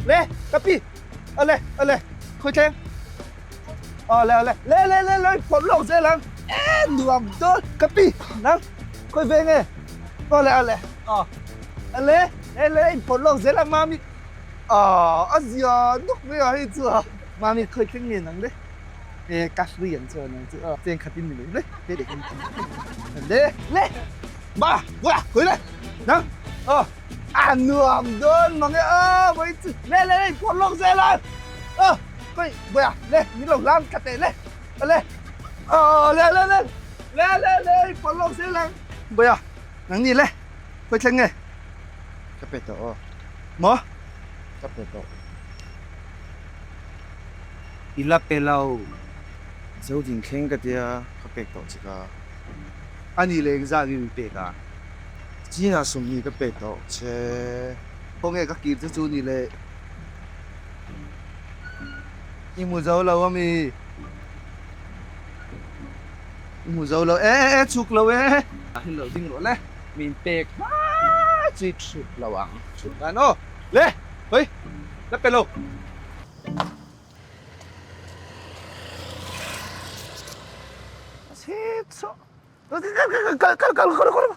Le, ka pi. Awle, awle. Khawi thleng. Awle, awle. Le, le, le, le, phawrh lawk zel ang. E, nuam dawn. Ka pi, nang. Khawi ve nge? Awle, awle. Aw. Awle, le, le, inphawrh lawk zel ang mami. Aw, a zia nuk mai a hei chu a. Mami khawi thleng nge nang le? E, ka hlui ang chu nang chu. Aw, cheng khatin ni mai le. Te dek in. Le, le. Ba, wa, khawi le. Nang. Aw. A nuam dawn mang e aw vawi chu le le le phawrh lawk zel a aw khawi vawiah le min lo hlang tha teh le le aw le le le le le le phawrh lawk zel ang vawiah nang ni le khawi thleng nge ka pe tawh aw maw ka pe tawh i la pe lo zo ding thleng ka tia ka pek tawh che ka ani leh engzah nge min pek a. China sawmhnih ka pek tawh che. Khawnge ka kir chu chu ni le. I hmu zo lo ami? I hmu zo lo e e chhuk lo e. Hi lo ding rawh le. Min pek hma chu i chhuk lo ang. Chhuk dan aw. Le hawi la pe lo. Chhe chhaw. Kal kal kal kal kal kal.